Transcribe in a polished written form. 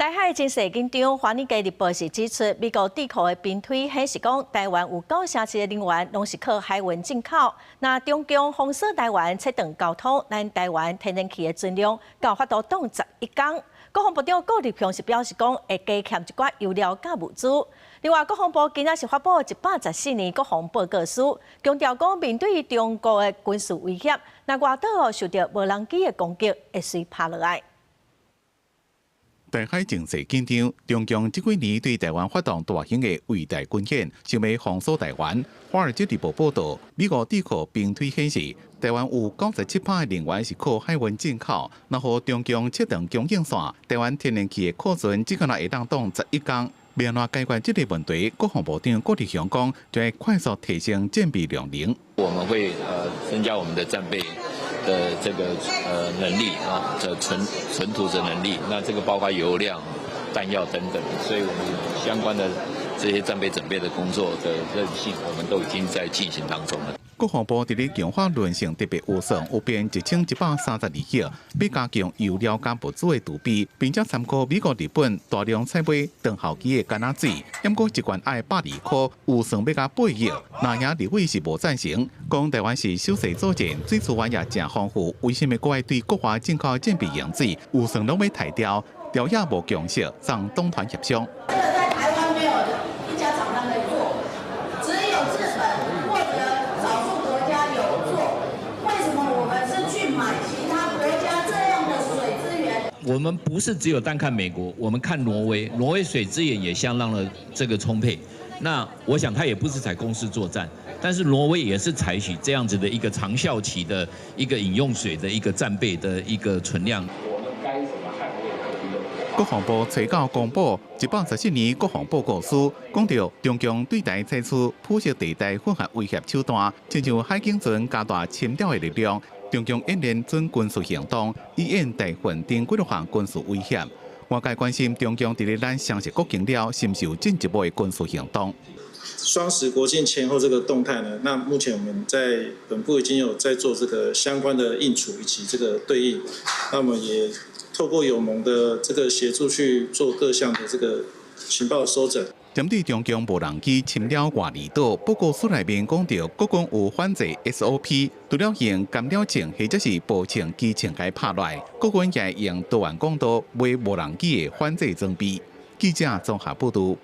台海情勢緊張，華爾街日報是指出，美國智庫的兵推顯示講，台灣有97%的能源攏是靠海運進口。若中共封鎖台灣切斷交通，咱台灣天然氣的存量閣有法度擋11工。國防部長顧立雄是表示講，會加添一寡油料佮物資。另外，國防部今仔是發布114年國防報告書，強調講面對中國的軍事威脅，若外島受著無人機的攻擊，會隨拍落來。台海情勢緊張，中共這幾年對台灣發動大型的圍台軍演，想欲封鎖台灣。華爾街日報報導，美國智庫兵推顯示，台灣有97%的能源是靠海運進口，若予中共切斷供應線，台灣天然氣的庫存只敢若會當擋11工。欲按怎解決這個問題，國防部長顧立雄講，將會快速提升戰備量能。我們會增加我們的戰備的這個能力啊，這存儲的能力，那這個包括油量、彈藥等等，所以我們相關的這些戰備準備的工作的韌性，我們都已經在進行當中了。國防部佇咧強化韌性特別預算有編1132億，欲加強油料佮物資的儲備，並且參考美國、日本大量採買長效期的柑仔水，毋過一罐愛120塊，預算欲加8億。藍營立委是無贊成，講台灣是守勢作戰，水資源也誠豐富，為什麼閣愛對國外進口戰備用水？預算攏欲刣掉，條約無共識，送黨團協商。在台灣沒有一家廠商在做，只有日本或者少數國家有做。為什麼我們是去買其他國家這樣的水資源？我們不是只有單看美國，我們看挪威，挪威水資源也相當的這個充沛。那我想他也不是採攻勢作戰，但是挪威也是採取這樣子的一個長效期的一個飲用水的一個戰備的一個存量。國防部初九公布114年國防報告書，講著中共對台採取灰色地帶混合威脅手段，親像海警船加大侵釣的力量，中共演練準軍事行動，以應台灣等幾多項軍事威脅。外界關心中共佇咧咱雙十國慶了，是毋是有進一步的軍事行動？雙十國慶前後這個動態呢？那目前我們在本部已經有在做這個相關的應處以及這個對應，那麼也透過友盟的這個協助去做各項的這個情報收整。針對中共無人機侵擾外離島，報告書內面講著，國軍有反制 SOP，除了用干擾槍或者是步槍、機槍共拍落來，國軍也會用多元管道買無人機的反制裝備。記者綜合報導。